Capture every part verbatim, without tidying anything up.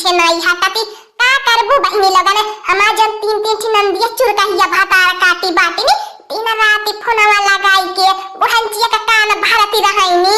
छे नाई हटती, का करबू बहिनी लोगन, हमार जन तीन तीन ठी नंदिया चुरकहिया भतार काटी बाटी नी, दिन रात फोनवा लगाई के बुढ़ंचिया का कान भरती रहैनी।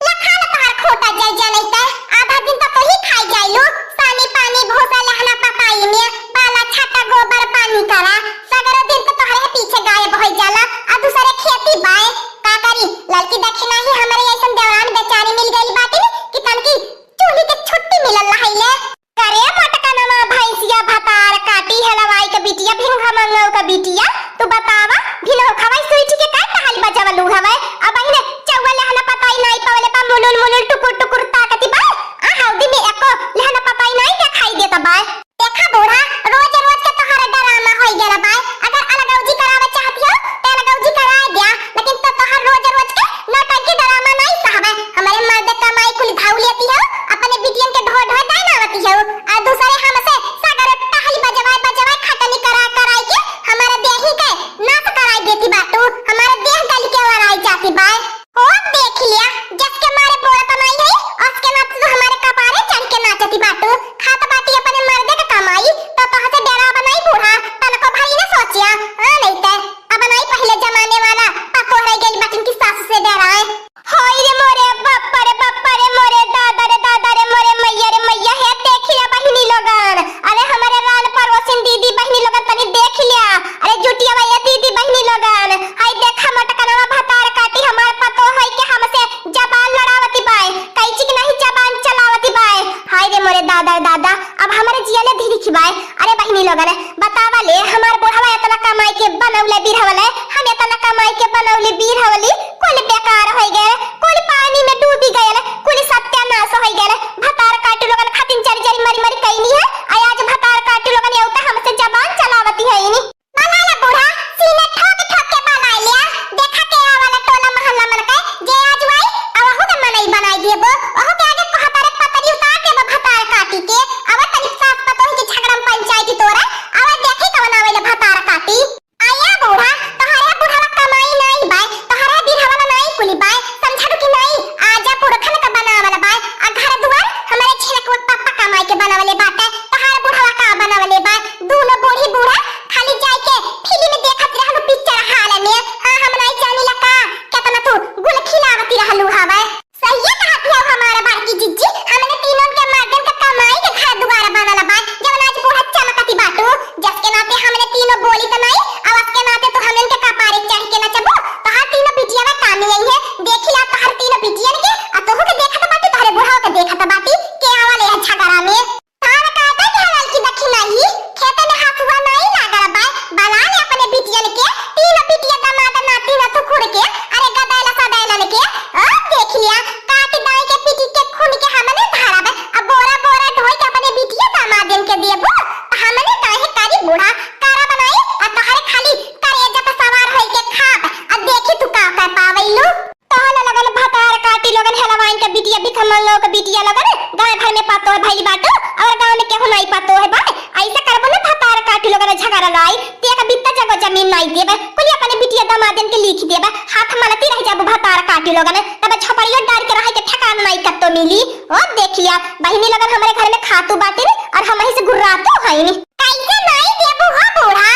लखा ल तोहार खोटा जल जलैते, आधा दिन त तोही खाई जाइलू, सानी पानी भूसा लहना पताई में, पाला छाता गोबर पानी करा, सगरो दिन त तोहरे पीछे गायब होइ जाला, आ दूसरे खेती बाय, का करी, ललकी दखिना ही हमरे ऐसन देवरान बेचारी मिल गइल बाटी नी, कि तनकी चूल्ही के छुट्टी मिलल रहैले। करे मोटकनवा भैंसिया भतार काटी हेलवाई के बिटिया, भिनखा मंगऊ के बिटिया, तू बतावा, भिनखवा सुइठ के का टहल बजवलू हवे? अबहिने चौवा लहना पताई नाई पवले बा, मुलुल मुलुल टुकुर टुकुर ताकती बा। आ हौदी में एको लहना पताई नाई देखाई देत बा। देखा बूढ़ा, रोज रोज के तोहरा डरामा होई गेल बा। अगर अलगौजी करावे चाहती हो, तो अलगौजी कराए द्या, लेकिन तो तोहर रोज रोज के नौटंकी डरामा नाई सहबे। हमरे मर्द कमाई कुल धाऊ लेती हो, अपने बिटियन के ढोए ढोए दान आवती हो, और दूसरे हमसे सागर टहल बजवाए बजवाए खटनी करा कराई के हमारे देही के नाश कराई देती बाटू, हमारे देह गल के वराई जाती बाय। ओ देख लिया, जस के मारे बोलत नाई है, अस के नाते तू हमारे कपारे चढ़ के नाचती बाटू। खात बाटी अपने मर्दे के कमाई, तो तोहसे डराब नाई बूढ़ा, तनको भारी न सोचिया। हाँ, नहीं ते, अब नाई पहले जमाने वाला पतोह रह गइल बाटिन की सास से डराए। होई रे मोरे बाप रे बाप रे, मोरे दादा रे दादा रे, मोरे मैया रे मैया, हे देख लिया बहिनी लोगन, अरे हमारे रान पड़ोसिन दीदी बहिनी लोगन तनी देख लिया, अरे जुटिया भैया दीदी बहिनी लोगन, हाय देखा मोटकनवा भतार काटी हमार पतोह है कि हमसे जबान लड़ावती बाय, कैंची के नहीं जबान चलावती बाय। हाय रे मोरे दादा रे दादा, अब हमरे जियले धिरिखी बाय। अरे बहिनी लोगन, बतावा ले, हमार बुढ़वा इतना कमाई के बनौले बिरहवले, हम इतना कमाई के बनौले बिरहवली, कुल बेकार होइ गए, कुल पानी में डूबी गए, कुल सत्यानाश होइ गए। भतार काटी लोगन खातिन जरी जरी मरी मरी कैनी है, आ आज भतार काटी लोगन एवता हमसे जबान चलावती है इनी। बलाला बूढ़ा, सीने ठोक ठोक के बलाइ लिया। देखा के आवाला टोला महल्ला मन के, जे आजु आई, आ वहू के मनई बनाई देबो। वहू के आगे कहता रे पतरी उतार देबो भतार काटी के। आवा तनी सास पतोह के झगड़ा में पंचायती तोरा। आवा देखी कवन आवेला भतार काटी। आया बूढ़ा, तोहरे बुढ़वा कमाई नाई बाय, तोहरे बिरहवा नाई कुली बाय, समझा कि नाई? आजा पुरखन का बनावल बाय, आ घर दुआर हमरे छिलकवा पापा कमाई के बनावले बाटे, तोहरे बुढ़वा का बनावले बाय? दूनो बूढ़ी बूढ़ा खाली जाइके फिल्म देखत रहलू पिक्चर हाल में। हाँ, हम नाई जानिला का, केतना तू गुल खिलावती रहलू हवे। सहिए कहत हऊ हमार बड़की जिज्जी, हमने तीनों के मर्दन के कमाई के घर दुआर बनल बा, जवन आज बूढ़ा चमकती बाटू। जस के नाते हमने तीनों बोली त नाई, अब अस के नाते तू हमन के कपारे चढ़ के नचबू। तोहार तीनों बिटिया में कामी आई है, देखी ला तोहार तीनों बिटियन के, आ तोहू के देखत बाटी, तोहरे बुढ़ाओ के देखत बाटी, के आवल है झगड़ा में। तार काटे के हलल की दखिनाही, खेते में हसुआ नाई लागल बा, बला ले अपने बिटियन के, तीन बिटिया दमाद नाती नथुखुर के, अरे गदैला सदैलन के, ओ देख लिया, काटी दाई के पीटी के खून के हमने धारब, अब बोरा बोरा ढोई के अपने बिटिया दमादन के देबू, त हमने काहे करी बूढ़ा, करा बनाई, आ तोहरे खाली करेजा पे सवार होई के खाब, आ देखी तू का कर पावैलू। तोहला लगन भतार काटी लोगन हेलवाइन के बिटिया, भिखमंगो के बिटिया लोगन, गाँव भर में पतोह भइल बाटू, और गाँव में केहू नाई पतोह बा। ऐसे करबो ना भतार काटी लोगन झगड़ा लड़ाई, ते एक बित्ता जगह जमीन नाई देबे, कुली अपने बिटिया दमादन के लिख देबे, हाथ मलती रह जाबू भतार काटी लोगन, तब झोपड़ियो डार के रहे के ठिकाना नाई कत्तो मिली। ओ देख लिया, बहिनी लोगन हमरे घर में खातू बाटिन और हमही से गुर्रातू हईन। कैसे नाई देबू हो बूढ़ा?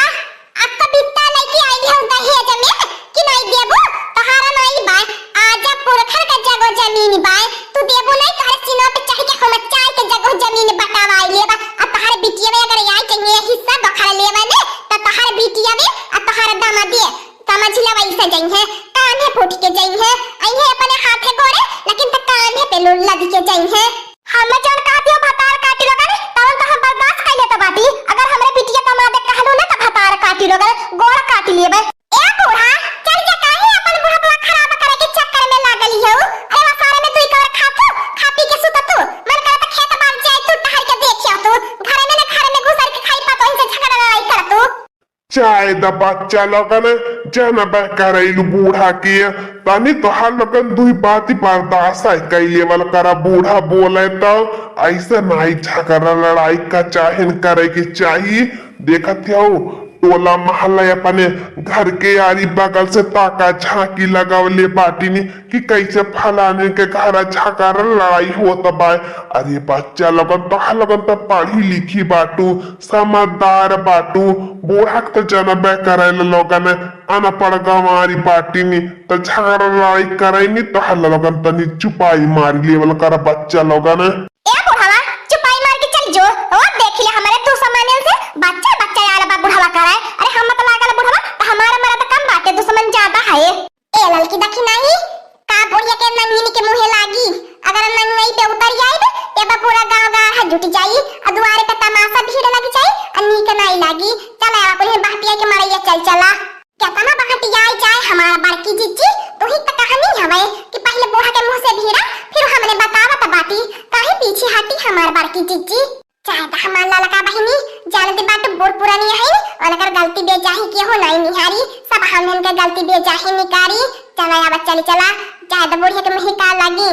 अब तो बित्ता लेके आई हो दहेज में कि नाई देबू? तोहारा नाई बा, आजा पुरखर का जगो जमीन बा, तू देबू नाई, तोहरे सीना पे चढ़ के हम चाय के जगो जमीन बटावाई लेबा। आ तोहरे बिटिया में अगर आई चाहिए हिस्सा बखर लेबा ने, त तोहरे बिटिया में आ तोहरे दामादे समझ ले वैसे जइहे, कान्हे फूट के जइहे, अइहे अपने हाथे गोड़े, लेकिन त कान्हे पे लुल्ला दिके जइहे। हमें जौन कहती हो भतार काटी लोगन, तवन तो हम बर्दाश्त कर लेत बाटी। अगर हमरे बिटिया दमाद कहलू ना त भतार काटी लोगन, गोड़ काटी लेबे। ए बूढ़ा, चल जा, काहे अपन बुढ़ापा खराब करे के चक्कर में लागल हो? अरे वसारे में तू इकवर खातू, खा पी के सुततू, मन करत खेत बार जाए तू टहर के देखियो तू, घर में न घर में घुसर के खाई पतोही से झगड़ा लड़ाई करतू। चाहे द बच्चा लोगन, जनबे करैलू बूढ़ा के, तनी तोहार लोगन दुई बाती बर्दाश्त है कई लेवल करा। बूढ़ा बोले तो ऐसे नाई झगड़ा लड़ाई का चाहे न करे के चाही। देखत हो टोला महल्ला अपने घर के आरी बगल से ताका झांकी लगावले बाटिन कि कैसे फलाने के घर झगड़ा लड़ाई होत बाय। अरे बच्चा लोगन, तोहर लोगन त पढ़ी लिखी बाटू, समझदार बाटू, बूढ़ा के त जनबे करेला लोगन, अनपढ़ गंवारी बाटिन, त झगड़ा लड़ाई करैनी, तोहर लोगन तनी चुपाई मारी लेवल कर बच्चा लोगन। ए बुढ़वा, चुपाई मार के चल जो। ओ देख ले हमरे दुश्मनन से बच्चा बच्चा आल बा बुढ़वा करे। अरे हम मत लागल बुढ़वा, त हमार मरद कम बाटे, दुश्मन ज्यादा है। ए ललकी दखिनाही, का बुढ़िया के नंगिनी के मुँहे लागी? अगर नंगई पे उतर जाइब, ते बा पूरा गाँव गाढ़ा जुट जाई, आ दुआरे पे तमाशा भीड़ लग जाई, आ नीक नाई लागी। चल आवा कुल बहटिया के मड़ैया चल चला। केतना बहटियाई जाए हमार बड़की जिज्जी, तू ही त कहनी हवे कि पहिले बूढ़ा के मुँह से भीड़ा, फिर हमने बतावत बाटी, काहे पीछे हटी हमार बड़की जिज्जी। चाहे त हमार ललका बहिनी, जानत बाटू बूढ़ पुरानी है, उनकर गलती बेजाही केहू नाई निहारी, सब हमने उनके गलती बेजाही निकारी। चला आवा चली चला, चाहे त बुढ़िया के मुँह का लागी।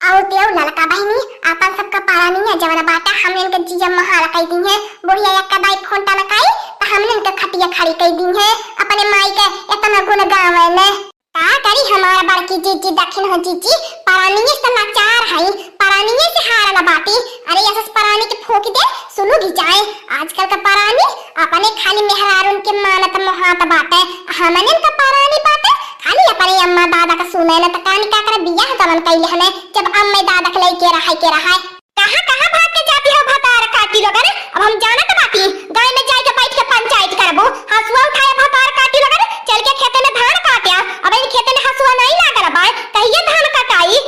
अउर तेउ ललका बहिनी, आपन सबका परानिया जवन बाटा, हमने इनके जिया महाल कई दी है। बुढ़िया एक्का दाई फोन टनकाई, त हमने इनके खटिया खड़ी कई दी है। अपने माई के इतना गुण गावे में। का करी हमार बड़की जिज्जी, दखिन हो जिज्जी, परानिये से लाचार हई, परानिये से हारल बाटी। अरे, ऐसे परानी के फूंक दे, सुलुग जाए। आजकल का परानी अपने खाली मेहरारून के मानत मोहात बाटे। हमने का परानी बाटे, खाली अपने अम्मा दादा का सुने न, त कानी का करे बियाह जवन कइले हने, जब अम्मा दादा के लइके रहे के रहे। कहाँ, कहाँ भाग के जाती हो भतार काटी लोगन? अब हम जानत बाटी, गाय में जाए के बैठ के पंचायत करबो। हसुआ उठाए भतार काटी लोगन, चल के खेते में धान काटे। अब इन खेते में हसुआ नहीं लागल बा, कहिए धान कटाई?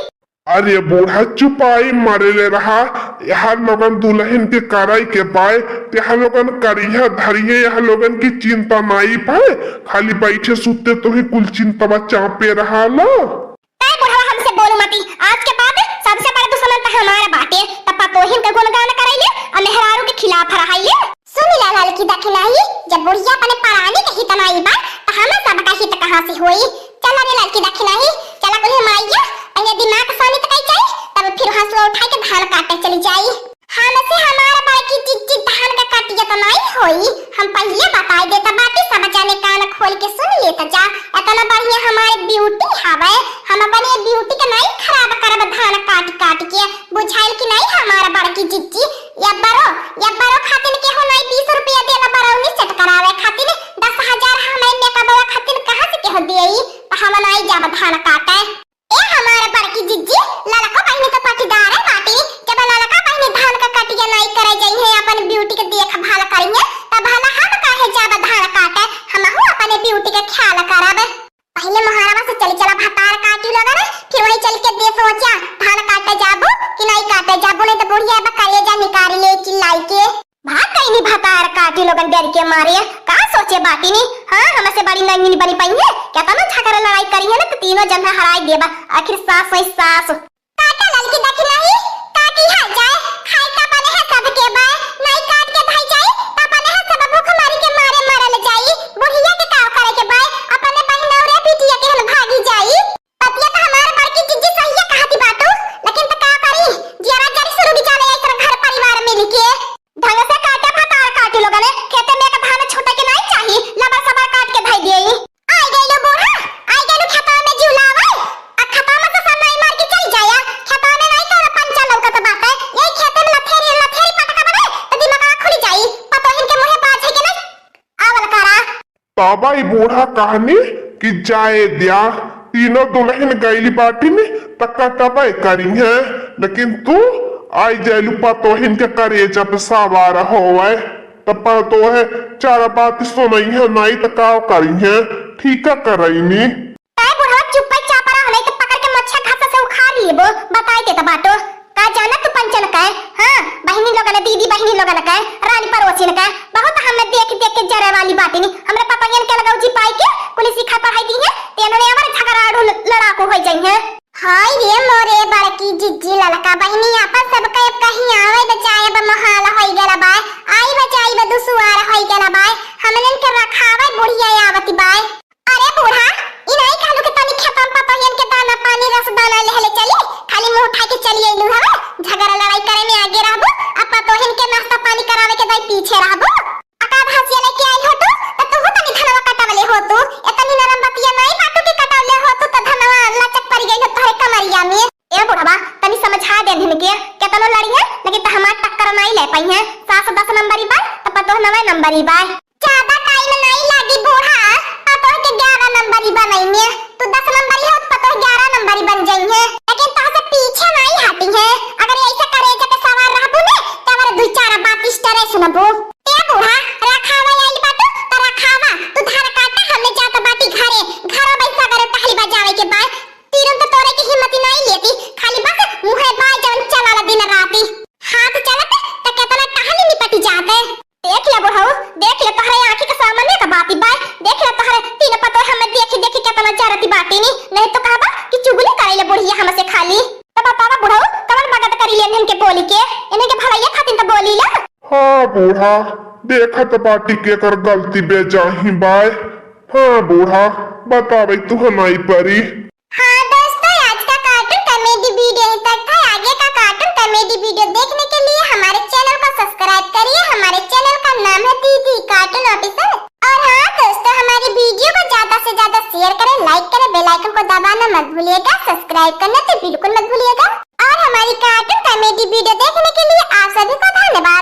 अरे बूढ़ा, चुपाई मारे ले रहा। यहाँ लोगन दुल्हन के कराई के बाय, यहाँ लोगन करिया धरिये, यहाँ लोगन की चिंता नाई पाए, खाली बैठे सुते तो ही कुल चिंता चापे रहा लो। तै बुढ़वा हमसे बोलू मती, आज के बाद सबसे बड़ा दुश्मन त हमार बाटे। त पतोहिन के गुणगान करैले अउर मेहरारू के खिलाफ रहैले। सुन ले ललकी दखिनाही, जब बुढ़िया अपने परानी के हित नाई बा, त हमें सबका हित कहाँ से होई? चल रे ललकी दखिनाही, चला कुल माइया, पहिले दिमाग शांत कई जाई, तब फिर हसुआ उठाई के धान काटे चली जाई। हमसे हमार बड़की जिज्जी धान का कटिया त नाई होई, हम पहिले बताई देत बाटी, सब जाने कान खोल के सुन लेत जा। इतना बढ़िया हमारे beauty हवे, हम अपने beauty के नाई खराब करब धान काट काट के, बुझाइल कि नाई हमार बड़की जिज्जी? यब्बरो, यब्बरो खातिन केहू नाई बीस रुपया देला बरौनी set करावे खातिन, दस हजार हमें मेकअपवा खातिन कहाँ से केहू देई? त हम नाई जाब धान काटे। ए हमार बड़की जिज्जी, ललका बहिनी त पटीदार बाटी, जब ललका बहिनी धान का कटिया नाई करे जइहे, अपन beauty के देखभाल करिहे, त भला हम काहे जाब धान काटे? हमहू अपने beauty के ख्याल करब। पहिले मोहरवा से चली चला भतार काटी लोगन, फिर वही चल के दे सोचा, धान काटे जाबू कि नाई काटे जाबू, नहीं त बुढ़िया बा करेजा निकाल ले चिल्लाई के। भाग गईनी भतार काटी लोगन डर के मारे। का सोचे बाटी नी? हाँ, हमसे बड़ी नंगिनी बनी पइहे। केतना झगड़ा लड़ाई करिहे ना त तीनों जन हराई देबा। आखिर सास वही सास। काटा ललकी दखिनाही, काटी हा जाए, खाए का बने है सबके बाय, नाई काट के भाई जाए, त बने है सब भूख मारी के मारे मरल जाई। बुढ़िया के का करे के बाय, अपने बहिन और बिटिया के हम भागी जाई। बतिया त हमार बड़की जिज्जी सहिया कहती बाटू, लेकिन त का करी, जियरा जरी सुरु बिचाले ऐसन घर परिवार मिल के। ढंग से काटे भतार काटी लोगने, खेते में एक धान छूटे के नाई चाही, लबर सबर काट के धई देई। आई गइलू बूढ़ा, आई गइलू खेतवा में जीव लावे। आ खेतवा में से सन्नाई मार के चल जाया, खेतवा में नाई तोरा पंचा लौकत बाटे, यही खेते में लथेरी लथेरी पटका बने, त दिमागवा खुली जाई, पतोहिन के मुँहे बाझे के नाई आवल करा। तब ई बूढ़ा कहनी कि जाए द्या, तीनों दुल्हन गइली बाटिन त कटबे करिहे, लेकिन तू आई जाइलू पतोहिन के करेजा पे सवार होवे, त पतोहे चार बात सुनइहे नाई त का करिहे, ठीक करइनी। तै बुढ़वा चुप्पे चाप रहा, नहीं तो पकड़ के मच्छा घासा से उखाड़ लेबो, बताई देत बाटो। का जाना तू पंचन का, हाँ, बहिनी लोगन, दीदी बहिनी लोगन का, रानी पड़ोसिन का, बहुत हमें देख देख के जरे वाली बाटिन। हमरे पतोहियन के लगौजी पाई के कुल सिखा पढ़ाई दीहे, तेनों ने हमारे झगड़ालू ल-, लड़ाकू होइ जइहे। हाय रे मोरे बड़की जिज्जी ललका बहिनी, आपन सबके कहीं आवे बचाए अब मोहाल होइ गला बाय, आई बचाई बा दुसुआर होइ गला बाय, हमनन के रखावे बुढ़िया आवती बाय। अरे बूढ़ा, ई नाई कहलू कि तनी खेतम पतोहियन के दाना पानी रस दाना लेहले चली, खाली मुंह उठा के चली अइलू हवे, झगड़ा लड़ाई करे में आगे रहबू, आ पतोहिन के नाश्ता पानी करावे के दाई पीछे रहबू। आ का भसिया लेके आइल हो तू, त ए, घरवा बैठा करे टहली बजावे के बाय, तीरन तो तोरे के हिम्मत ही नहीं लेती, खाली बस मुँहे बाय जवन चलाला दिन राती। हाथ चलत त केतना टहली निपटी जाते। देख ले बुढ़ऊ, देख ले तोहरे आँखी के सामने का बाती बाय, देख ले तोहरे तीन पतोह हमें देखी देखी केतना जरती बाटी नी, नहीं तो कहबा कि चुगली करे ले बुढ़िया हमसे खाली। तब बतावा बुढ़ऊ, कवन बगत करी ले इनके बोली के, इनके भलैया खातिर तो बोली ला। हाँ बूढ़ा, देखत बाटी केकर गलती बेजाही बाय। हाँ बूढ़ा, बतावे तू हमारी परी। हाँ दोस्तों, आज का cartoon comedy video यहीं तक था। आगे का cartoon comedy video देखने के लिए हमारे channel को subscribe करिए। हमारे channel का नाम है दीदी Cartoon Official। और हाँ दोस्तों, हमारी video को ज्यादा से ज्यादा share करें, like करें, bell icon को दबाना मत भूलिएगा, subscribe करना तो बिल्कुल मत भूलिएगा। और हमारी cartoon comedy video देखने के लिए आप सभी को धन्यवाद।